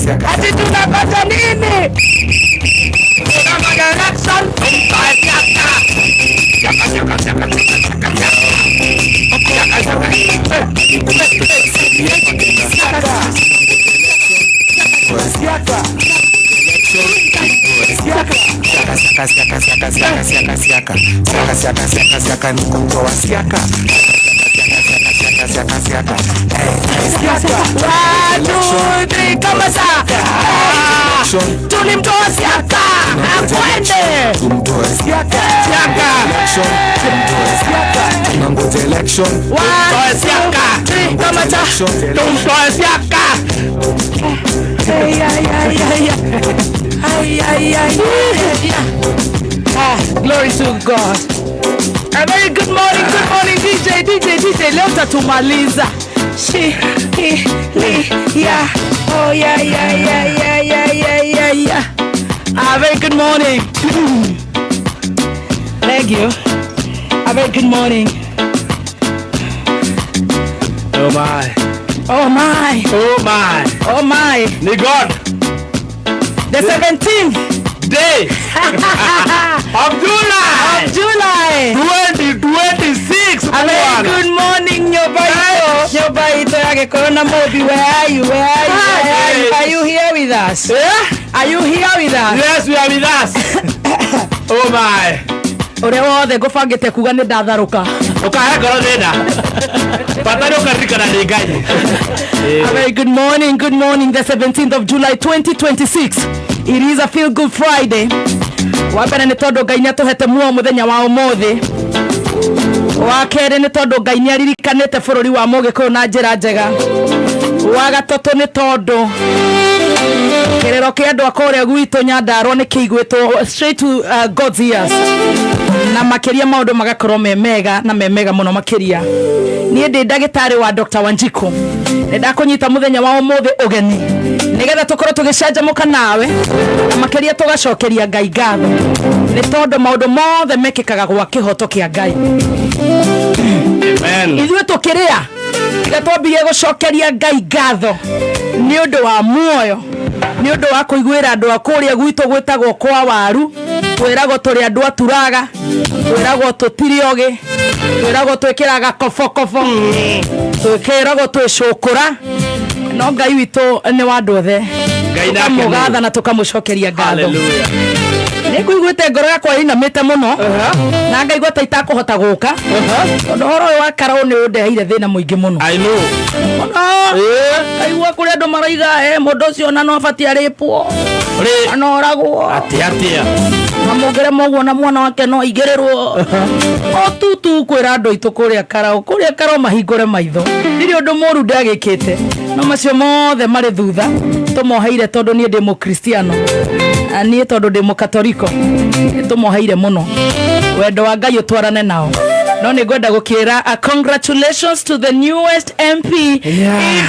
Ati tunangoja nini? Tunangoja election, tumtoe Siaka. Siaka, Siaka, Siaka, Siaka, Siaka. Siaka, Siaka. Siaka. Siaka. Siaka, siaka, siaka, siaka, siaka, siaka, siaka, siaka, siaka, siaka, ni kumtoa Siaka. Siaka, siaka, siaka, siaka. Eh, Siaka. One, two, three, kama saa. Tulimtoa Siaka. Akwende. Tumtoe Siaka. Siaka. Election, tumtoe Siaka. Tunangoja election. One, two, three, kama saa. Tumtoe Siaka. Ay, ay, ay, ay, ay. Ay, ay, ay, ay. Ah, glory to God. A very good morning, DJ, DJ, DJ. Leo tatumaliza. Shi, hi, li, ya. Oh, yeah. Ah, very good morning. Thank you. A very good morning. Oh my. Oh my, Oh my. Oh my. Ni God. The 17th Day of July of July. 2026. A very Bwana. good morning, nyumba ito. Nyumba ito ya Gikuyu na Mũmbi. Where are you? Where are you? Where are you? Are you here with us? Yeah? Are you here with us? Yes, we are with us. Oh my. Ũrĩa wothe ngũbangĩte kuga nĩ ndatharũka. Ũkahe ngoro thĩna. Bata nĩ ũkaririkana nĩ Ngai. A very good morning, good morning. The 17th of July 2026. It is a feel good Friday. Wa mbere nĩ tondũ Ngai nĩ atũhete muoyo mũthenya wa ũmũthĩ. Wa kerĩ nĩ tondũ Ngai nĩ aririkanĩte bũrũri wa Mũgĩkũyũ na njĩra njega. Wa gatatũ nĩ tondũ kĩrĩro kĩa andũ a kũrĩa gwitũ Nyandarũa nĩ kĩiguĩtwo straight to God's ears, na makĩria maũndũ magakorwo me mega na me mega mũno makĩria. Niĩ ndĩ ndagĩtarĩ wa Dr. Wanjiku, nĩ ndakũnyita mũthenya wa ũmũthĩ ũgeni nĩgetha tũkorwo tũgĩcanjamũka nawe, na makĩria tũgacokeria Ngai ngatho nĩ tondũ maũndũ mothe mekĩkaga gwa kĩhoto kĩa Ngai. Amen. Ithuĩ tũkĩrĩa tiga twambie gũcokeria Ngai ngatho nĩ ũndũ wa muoyo, nĩ ũndũ wa kũiguĩra andũ a kũrĩa gwitũ gwĩtagwo kwa waru. Twĩragwo tũrĩ andũ a turaga, twĩragwo tũtirĩ ogĩ, twĩragwo twĩkĩraga kobokobo, twĩkĩragwo twĩcũkũra, no Ngai witũ nĩ wa andũ othe. Ngai nake nũ. Tũkamũgatha na tũkamũcokeria ngatho. Hallelujah. Nĩ nguiguĩte ngoro yakwa ĩinamĩte mũno na ngaigua ta itakũhota gũka tondũ ũhoro ũyũ wa Karau nĩ ũndeheire thĩna mũingĩ mũno. I know. Mũno. Ngaigua kũrĩ andũ maraiga mũndũ ũcio ona no abatie arĩpwo. Rĩ. Anoragwo. Atĩa atĩa. Na mũngĩrema ũguo na mwana wake no aigĩrĩrwo o tu kwĩra andũ aitũ kũrĩa Karau, kũrĩa Karau mahingũre maitho. Ndirĩ ũndũ mũru ndagĩkĩte, no macio mothe marĩ thutha tũmoheire tondũ niĩ ndĩ mũkristiano. Na niĩ tondũ ndĩ mũkatoriko nĩ tũmoheire mũno, wendo wa Ngai ũtwarane nao. No nĩ ngwenda gũkĩra congratulations to the newest MP in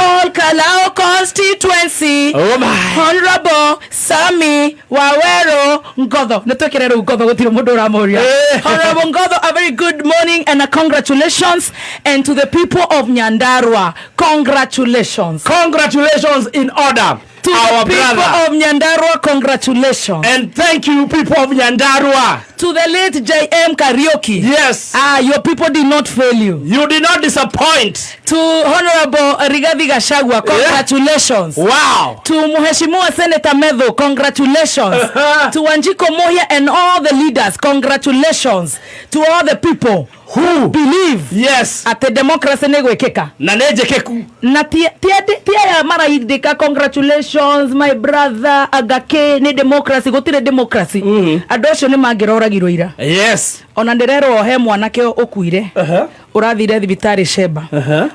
Ol Kalou constituency, Oh my. Honorable Sami Waweru Ngotho. Nĩ twĩkĩre rĩu Ngotho, gũtirĩ mũndũ ũramũria. Honorable Ngotho, a very good morning and a congratulations, and to the people of Nyandarua, congratulations. Congratulations in order. To Our the people brother. of Nyandarua, congratulations. And thank you, people of Nyandarua. To the late JM Kariuki. Yes. Ah, your people did not fail you. You did not disappoint. To Honorable Rigathi Gachagua, congratulations. To Mheshimiwa Senator Methu, congratulations. To Wanjiku Muhia and all the leaders, congratulations. To all the people who believe atĩ democracy nĩ gwĩkĩka. Na nĩ njĩkĩku. Na ti aya maraindĩka "Congratulations, my brother Agake, nĩ democracy." Gũtirĩ democracy. Andũ acio nĩ mangĩroragirwo ira. Ona ndĩrerwo he mwanake ũkuire, ũrathire thibitarĩ Sheba,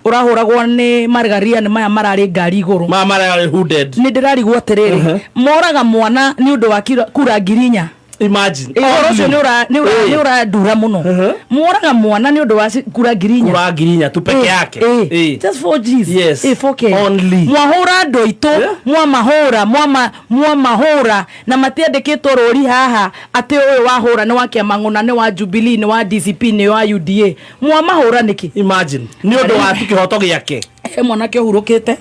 ũrahũragwo nĩ margaria nĩ maya mararĩ ngari igũrũ. Mama mararĩ hooded. Nĩ ndĩrarigwo atĩrĩrĩ, moraga mwana nĩ ũndũ wa kura 4,000. Imagine. Ũhoro ũcio nĩ ũrandura mũno. Moraga mwana nĩ ũndũ wa kura 4,000. Kura 4,000 tu peke yake. Just 4 Gs. 4K. Only. Mwahũra andũ aitũ. Mwamahũra, mwamahũra na matiandĩkĩtwo rũri haha atĩ ũyũ wahũra nĩ wa kĩama ng'ũna, nĩ wa Jubilee, nĩ wa DCP, nĩ wa UDA. Mwamahũra nĩkĩ? Imagine. Nĩ ũndũ wa tu kĩhoto gĩake. He mwanake ũhurũkĩte.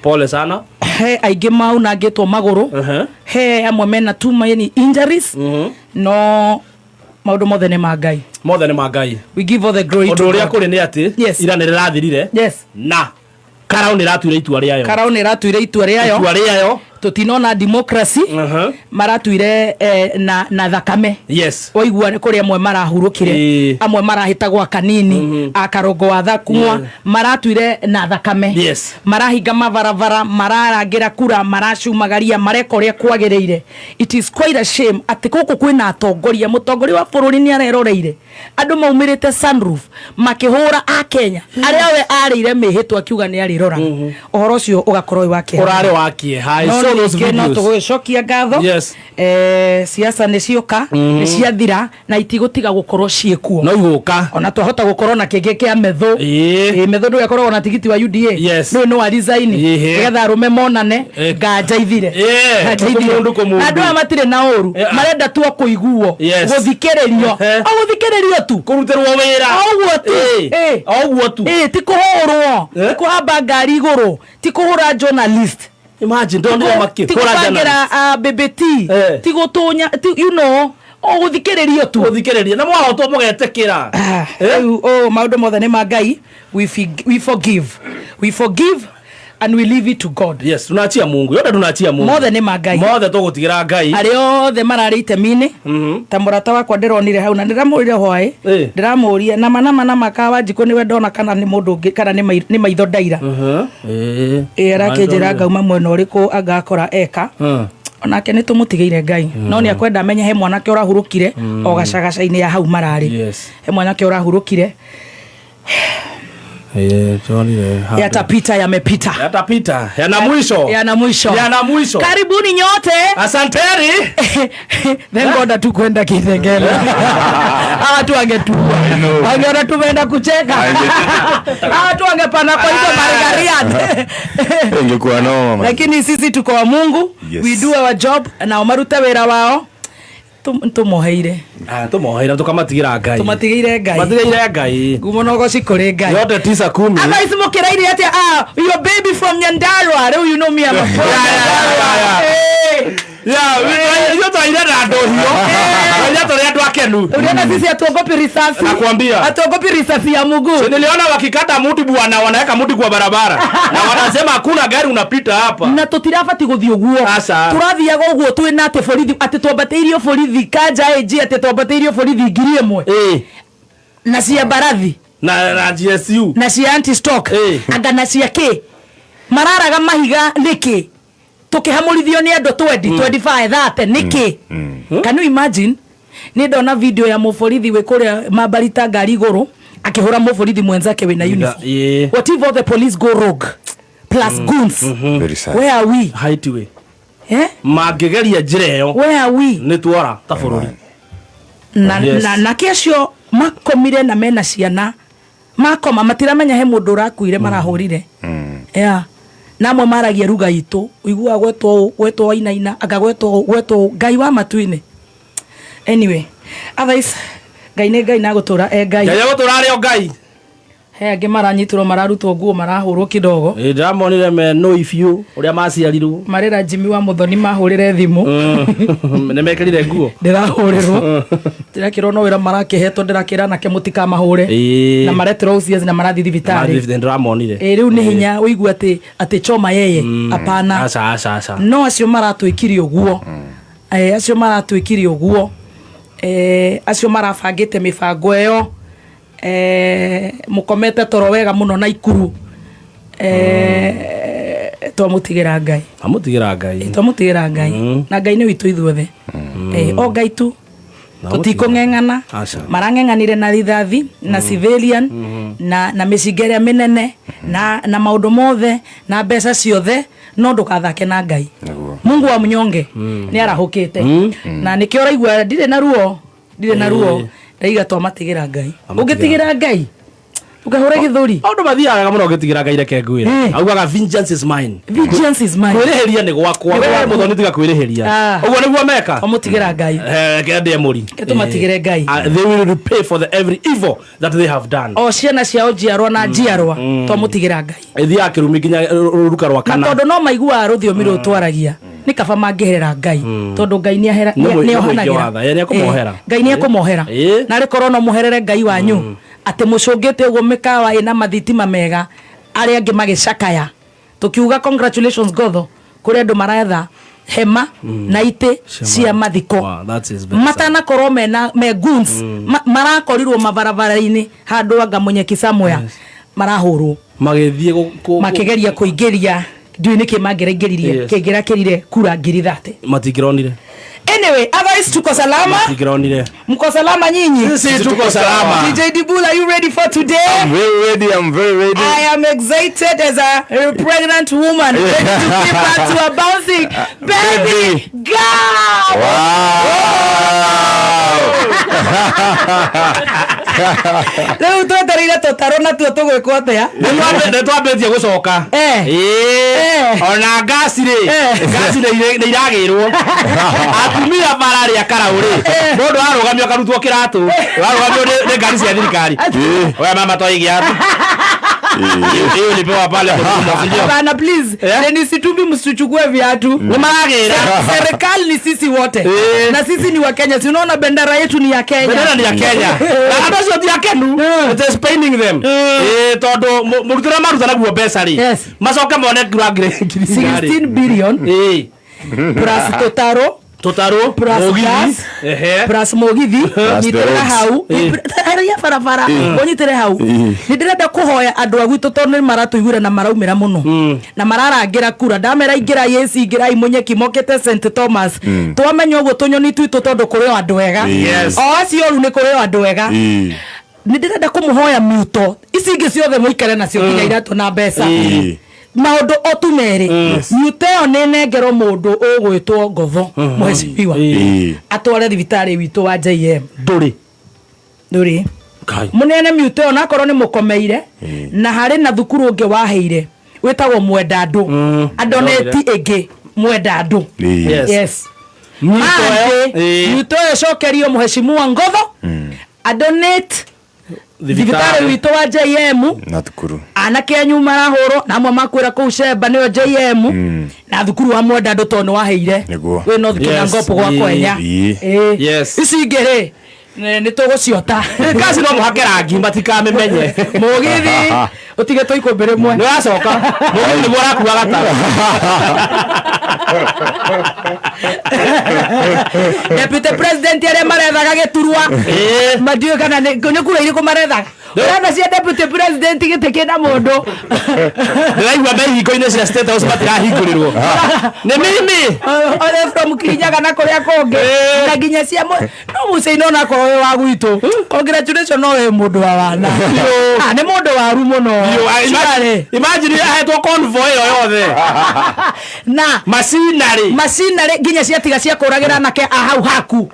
Pole sana. He aingĩ maunangĩtwo magũrũ. He amwe mena too many injuries. No maũndũ mothe nĩ ma Ngai. Mothe nĩ ma Ngai. We give all the glory Ũndũ to ũrĩa God. kũrĩ nĩ atĩ ira nĩ rĩrathirire na Karau nĩ ĩratuire itua rĩayo. Karau nĩ ĩratuire itua rĩayo. Itua rĩayo. Tũtinona democracy. Maratuire na thakame. Waigua kũrĩ amwe marahurũkire, amwe marahĩtagwo kanini, akarongo wa thakung'wa, maratuire na thakame. Marahinga mabarabara, mararangĩra kura, maracumagaria, mareka ũrĩa kwagĩrĩire. It is quite a shame atĩ gũkũ kwĩna atongoria, mũtongoria wa bũrũri nĩ areroreire andũ maumĩrĩte sunroof makĩhũra a Kenya arĩa we arĩire mĩhĩtwa akiuga nĩ arĩroraga. Ũhoro ũcio ũgakorwo wĩ wa kĩeha. Ũrarĩ wa kĩeha. I No saw those ningĩ no videos. tũgũgĩcokia ngatho. Siasa nĩ cioka, nĩ ciathira na itigũtiga gũkorwo ciĩkuo. No igũka. Ona twahota gũkorwo na kĩngĩ kĩa Methu. Methu nĩwe akoragwo na tigiti wa UDA. Nĩwe no resign nĩgetha arũme monane nganja ithire. Nganja ithire. Kũmũndũ, kũmũndũ. Na andũ aya matirĩ na ũru. Marenda tu o kũiguo, gũthikĩrĩrio. O gũthikĩrĩrio tu. Kũrutĩrwo wĩra. O ũguo tu. O ũguo tu. Ti kũhũrwo, ti kũhamba ngari igũrũ, ti kũhũra journalist. Imagine, ndonire makĩ- Ti kũhũra gũbangĩra, journalist. BBT, ti gũtũnya, ti, you know, o gũthikĩrĩrio tu. Gũthikĩrĩria. Na mwahotwo mũgetĩkĩra. Rĩu, oh, maũndũ mothe nĩ ma Ngai. We we forgive. We forgive and we leave it to God. Yes, tunaachia Mungu. Yote tunaachia Mungu. Mothe nĩ ma Ngai. Mothe tũgũtigĩra Ngai. Arĩa othe mararĩ itemi-inĩ, ta mũrata wakwa ndĩronire hau na ndĩramũrire hwaĩ, ndĩramũria nama nama nama ka Wanjikũ nĩwe ndona kana nĩ mũndũ ũngĩ kana nĩ maitho ndaira. Ĩ, arakĩnjĩra ngauma mwena ũrĩkũ angakora eka. Onake nĩ tũmũtigĩire Ngai. No nĩ akwenda amenye he mwanake ũrahurũkire o gacagaca-inĩ ya hau mararĩ. He mwanake ũrahurũkire. Yatapita, yamepita. Yatapita. Yana mwisho. Yana mwisho. Yana mwisho. Karibuni nyote. Asanteni. Thank God hatukwenda Kithengela. Hawa tu wangetua. Wangeona tumeenda kucheka. Hawa tu wangepanda kwa hizo marigariat. Ingekuwa noma, man. Lakini sisi tuko wa Mungu. We do our job na omarute wĩra wao. Tũmoheire. Tũmoheire, tũkamatigĩra Ngai. Tũmatigĩire Ngai. Matigĩire Ngai. Ngumo na ũgoci kũrĩ Ngai. Yote tisa kumi. Otherwise mũkĩraire atĩa? Your baby from Nyandarua. Rĩu you know me, I'm a from Nyandarua. Hey. Yeah, ithuĩ twaire na andũ hiũ. Twaire tũrĩ andũ akenu. Uliona sisi hatuogopi risasi. Nakwambia. Hatuogopi risasi ya mguu. Si niliona wakikata mti bwana, wanaweka mti kwa barabara. Na wanasema hakuna gari unapita hapa. Na tutirabati gũthiĩ ũguo. Aca. Turathiaga ũguo twĩ na atĩ borithi, atĩ twambatĩirio borithi kanja AG, atĩ twambatĩirio borithi ngiri ĩmwe. Na cia mbarathi. Na GSU. Na cia anti-stock. Anga na cia kĩ? Mararaga mahiga nĩkĩ? Tũkĩhamũrithio nĩ andũ twendi, 25, 30, nĩkĩ? Can you imagine? Nĩ ndona video ya mũborithi wĩ kũrĩa mambarita ngari igũrũ, akĩhũra mũborithi mwenzake wĩna uniform. What if all the police go rogue? Plus goons. Very sad. Where are we? Haiti we. Mangĩgeria njĩra ĩyo. Where are we? Nĩ tuora ta bũrũri. Na, na kĩacio makomire na mena ciana. Makoma matiramenya he mũndũ ũrakuire marahũrire. Yeah. Na amwe maragia ruga itũ, ũiguaga gwetwo ũũ, gwetwo wainaina, anga gwetwo ũũ, gwetwo ũũ, Ngai wa matu-inĩ. Anyway, otherwise Ngai nĩ Ngai na gũtũra e Ngai. Ngai agũtũra arĩ o Ngai. He angĩ maranyitirwo mararutwo nguo marahũrwo kidogo. Ĩ, ndĩramonire me nũi biũ ũrĩa maciarirwo. Marĩra Jimmy wa Muthoni mahũrĩre thimũ. Nĩ mekĩrire nguo. Ndĩrahũrĩrwo. Ndĩrakĩrwo no wĩra marakĩhetwo, ndĩrakĩra anake mũtikamahũre. Na mareterwo OCS na marathiĩ thibitarĩ. Marathiĩ thibitarĩ, ndĩramonire. Ĩ, rĩu nĩ hinya ũigue atĩ choma yeye. Hapana. Aca, aca, aca. No acio maratwĩkire ũguo. Acio maratwĩkire ũguo. Acio marabangĩte mĩbango ĩyo. Mũkomete toro wega mũno na ikuru. Twamũtigĩra Ngai. Twamũtigĩra Ngai. Twamũtigĩra Ngai. Na Ngai nĩ witũ ithuothe. O Ngai tu. Na Tũtikũng'eng'ana. Aca. Marang'eng'anire na rithathi, na civilian, na mĩcinga ĩrĩa mĩnene, na maũndũ mothe, na mbeca ciothe, no ndũkathake na Ngai. Nĩguo. Mungu wa mnyonge nĩ arahũkĩte. Na nĩkĩo ũraigua ndirĩ na ruo, ndirĩ na ruo. Ndaiga twamatigĩra Ngai. Twamatigĩra. Ũngĩtigĩra Ngai, Ũkahũra gĩthũri. Maũndũ mathiaga wega mũno ũngĩtigĩra Ngai, reke ngwĩre. Augaga, "Vengeance is mine." Vengeance is mine. Kwĩrĩhĩria nĩ gwakwa. Nĩ We gwaku. Mũthoni, tiga kwĩrĩhĩria. Ah. Ũguo nĩguo meka. Ũmũtigĩra Ngai. Reke ndĩe mũri. Reke tũmatigĩre Ngai. Ah, they will repay for the every evil that they have done. O ciana ciao, njiarwa na njiarwa, twamũtigĩra Ngai. Ĩthiaga kĩrumi nginya rũruka rwa Na kana. tondũ no maiguaga rũthiomi rũrũ twaragia, nĩ kaba mangĩherera Ngai, tondũ Ngai nĩ Nĩ mũingĩ nĩohanagĩra. wa tha, nĩ ekũmohera. Ngai nĩ ekũmohera. Narĩ korwo no mũherere Ngai wanyu atĩ mũcũngĩte ũguo mĩkawa ĩna mathitima mega, arĩa angĩ magĩcakaya. Tũkiuga congratulations Gotho, kũrĩ andũ maretha hema na itĩ cia mathiko. Wow, that is very sad. Matanakorwo mena me goons marakorirwo mabarabara-inĩ handũ anga Munyeki somewhere marahũrwo. Magĩthiĩ Makĩgeria kũingĩria, ndiũĩ nĩkĩ mangĩraingĩririe. Kĩngĩrakĩrire kura 30,000. Matingĩronire. Anyway, otherwise tuko salama. Matingĩronire. Mko salama nyinyi? Sisi tuko salama. DJ Dibul, are you ready for today? I'm very ready. I'm very ready. I am excited as a pregnant woman ready to give birth to a bouncing baby Baby. girl. Wow. Rĩu twetereire tũtarũ natuo tũgwĩkwo atĩa? Nĩ twambĩtie gũcoka. Eh. Ĩĩ. Ona ngasi rĩ, ngasi nĩ iragĩrwo atumia bara rĩa karaũ rĩ, mũndũ arũgamio akarutwo kĩratũ, warũgamio nĩ ngari cia thirikari. Oya mama, toa hii kiatu, hiyo ulipewa pale kwa huduma, si ndio? Bana, please. Dennis Itumbi, msichukue viatu. Nĩ maragĩra. Serikali ni sisi wote. Na sisi ni wa Kenya. Si unaona bendera yetu ni ya Kenya? Bendera ni ya Kenya na andũ acio ti akenu. It is paining them, tondũ mũrutĩre maruta naguo mbeca rĩ, macoke mone kura ngiri 16 billion plus tũtarũ tũtarũ, plus mũgithi. gas, plus mũgithi. Plus the Nyitĩrĩra roads. hau harĩa barabara ũnyitĩre hau. Nĩ ndĩrenda kũhoya andũ a gwitũ, tondũ nĩ maratũiguĩra na maraumĩra mũno na mararangĩra kura. Ndamera ingĩrai AC, ingĩrai Munyeki, mokĩte St Thomas. Twamenya ũguo tũnyoni twitũ, tondũ kũrĩ o andũ ega. O acio oru, nĩ kũrĩ o andũ ega. Nĩ ndĩrenda kũmũhoya miuto ici ingĩ ciothe mũikare nacio nginya iratũ na mbeca. Maũndũ o tu merĩ, miuto ĩyo nĩ nengerwo mũndũ ũgwĩtwo Ngotho, mũhecimiwa, atware thibitarĩ witũ wa JM. Ndũrĩ. Ndũrĩ. Kai. Mũneane miuto ĩyo nakorwo nĩ mũkomeire, na harĩ na thukuru ũngĩ waheire wĩtagwo Mwendandũ, adoneti ĩngĩ Mwendandũ. Yes. Miuto ĩyo, Mangĩ, miuto ĩyo ĩcokerio mũheshimiwa Ngotho, adonate thibitarĩ witũ wa JM Na thukuru. Anake anyu marahũrwo na amwe makwĩra kũu cemba nĩyo JM na thukuru wa Mwendandũ, tondũ nĩ waheire Nĩguo. wĩ North Kinangop gwa Kwenya. Ici ingĩ rĩ, nĩ tũgũciota. Ngasi no mũhake rangi matikamĩmenye. Mũgithi ũtige tũ ikũmbĩ rĩmwe. Nĩ wacoka mũgithi nĩguo ũrakua gatarũ. Deputy president arĩa marethaga gĩturwa, matiũĩ kana nĩ kura irĩkũ marethaga. Ũrona cia deputy president gĩtĩ kĩna mũndũ. Ndĩraigua me ihingo-inĩ cia State House matirahingũrĩrwo nĩ mimi. Othe from Kirinyaga na kũrĩa kũngĩ na nginya cia no mũcĩinĩ, onakorwo wĩ wa gwitũ, congratulation, no wĩ mũndũ wa wana. Ah, nĩ mũndũ waru mũno. Surely. Imagine ahetwo convoy ĩyo yothe. Na macinarĩ. Macinarĩ nginya ciatiga cia kũragĩra anake a hau haku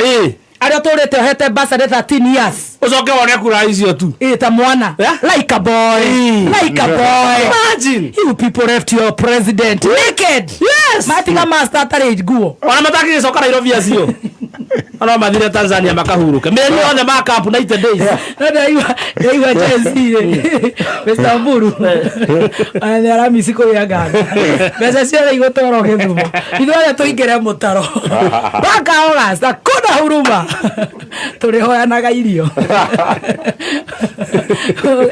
arĩa ũtũrĩte ũhete bursary 13 years. Ũcoke wone kura icio tu. Ĩ ta mwana. Like a boy. Like a boy. Imagine. You people left your president naked. Matiga master atarĩ nguo. Ona matakĩgĩcoka Nairobi acio ona mathire Tanzania makahurũke mĩeri yothe ma camp 90 days. No ndaigua Gen Z rĩ, Mr. Mburu ona nĩ aramisi kũrĩa nganga mbeca ciothe igũtwarwo Gĩthumo, ithuothe tũingĩre mũtaro mpaka August, hakuna huruma, tũrĩhoyanaga irio.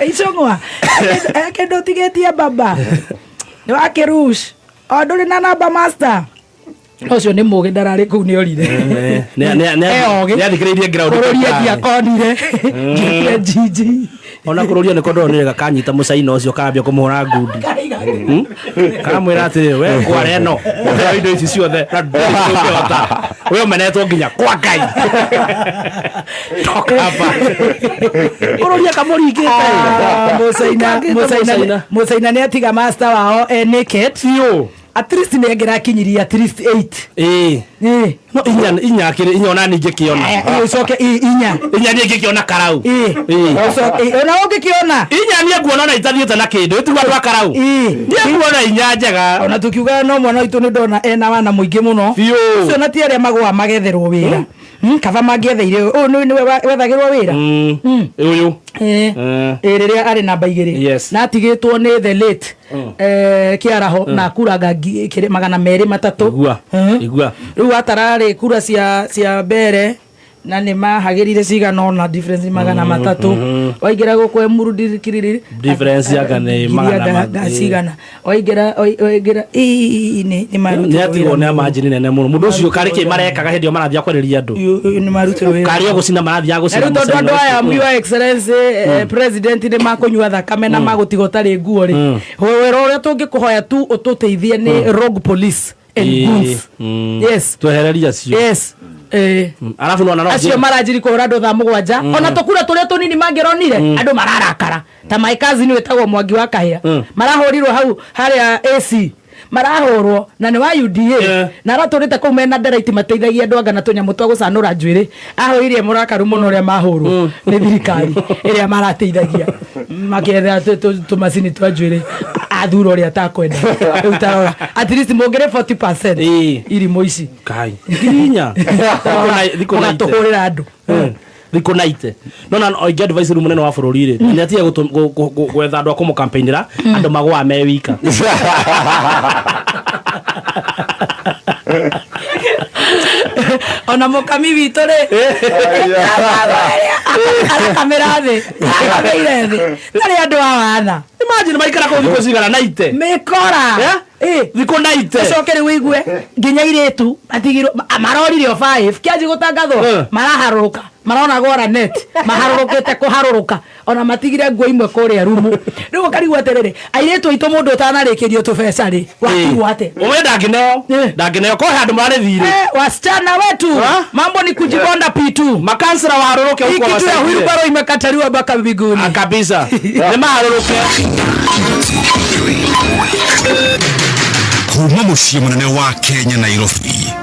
Icũng'wa kĩndũ ũtigĩtie baba nĩ wakĩrush o ndũrĩ na namba master ũcio nĩ mũgĩ ndararĩ kũu nĩ orire. Eh, ogĩ. Nĩ athikĩrĩirie ground. Kũrũria ndiakonire njĩkire njinji. Ona kũrũria nĩko ndonire gakanyita mũcaina ũcio kambia kũmũhũra ngundi. Karamwĩra atĩrĩ, we kwara ĩno ũheo indo ici ciothe na ndũrĩ ũngĩhota, we ũmenetwo nginya kwa Ngai, toka hapa. Kũrũria kamũringĩte. Ah, Mũcaina, Mũcaina nĩ atiga master wao e naked. Biũ. At least nĩ angĩrakinyirie at least 8. Ĩĩ. Ĩ No inya inya kiri inya ona ningĩ kĩona. Ucoke inya. Inya niĩ ngĩkĩona karau. Ĩ. Ĩ. Ucoke ona ũngĩkĩona. Inya niĩ nguona ona itathiĩte na kĩndũ ĩtigwo andũ a karau. Ĩ. Niĩ nguona inya njega. Ona tukiuga no mwana witũ nĩ ndona ena wana mũingĩ mũno. Biũ. Ũcio na ti arĩa magũa magetherwo wĩra. Kaba mangĩetheire ũyũ nĩwe wethagĩrwo wĩra. Ũyũ. Ĩ. Ĩ, rĩrĩa arĩ namba 2. Yes. Na atigĩtwo nĩ the late Kĩaraho na kuraga 203. Igua. Igua. Rĩu atararĩ kura cia mbere na nĩ mahagĩrire cigana ũna difference 300. Waingĩra gũkũ Emuru kiriri Difference anga nĩ magana cigana. Waingĩra waingĩra ii nĩ marutirwo Nĩ atigwo wĩra nĩ mũno. amanjini nene mũno. Mũndũ ũcio karĩ kĩ marekaga hĩndĩ ĩyo marathiĩ kwarĩria andũ. Nĩ marutirwo wĩra. Karĩ o gũcina marathiĩ gũcina. Na rĩu tondũ mũcene andũ aya ũcio. Your Excellency President nĩ makũnyua thakame na magũtiga ũtarĩ nguo rĩ, wĩra ũrĩa tũngĩkũhoya tu ũtũteithie nĩ rogue police and goons. Yes. Twehereria acio. Yes. Arabu nona no Acio maranjiri kũhũra andũ thaa 7 ona tũkura tũrĩa tũnini mangĩronire andũ mararakara ta my cousin wĩtagwo Mwangi wa Kahĩa marahũrirwo hau harĩa AC marahũrwo na nĩ wa UDA na aratũrĩte kũu mena nderaiti mateithagia andũ anga na tũnyamũ twa gũcanũra njuĩrĩ. Ahũrire mũrakaru mũno ũrĩa mahũrwo nĩ thirikari ĩrĩa marateithagia makĩetha tũmacini twa njuĩrĩ athura ũrĩa atakwenda. Rĩu tarora at least mũngĩrĩ 40% irimũ ici. Kai. 4,000. Thikũ na ite. Ũgatũhũrĩra andũ. Thikũ na ite. No na oingi advice rĩu mũnene wa bũrũri rĩ, nĩ atige gwetha andũ a kũmũcampaignĩra, andũ magũa me wika. Ona mũkami witũ rĩ arakamĩra thĩ, arakamĩire thĩ tarĩ andũ a wana. Imagine maikara kũu thikũ cigana na ite. Mĩkora. Thikũ na ite. Ũcoke rĩu ũigue nginya airĩtu matigirwo marorire o 5 kĩanji gũtangathwo maraharũrũka marona gwara net maharũrũkĩte kũharũrũka ona matigire nguo imwe kũrĩa rumu. Rĩu ũkarigwo atĩrĩrĩ airĩtu aitũ mũndũ ũtanarĩkĩrio tũbeca rĩ watigwo atĩ Ũmwe ndangĩneo. Ndangĩneo ko handũ marĩ thirĩ. Wasichana wetu mambo ni kujibonda P2. Makansela waharũrũke Hii huko kitu ya wasaidie. wheelbarrow imekataliwa mpaka mbinguni. Kabisa. Nĩ maharũrũke. Kuma mũciĩ mũnene wa Kenya Nairobi.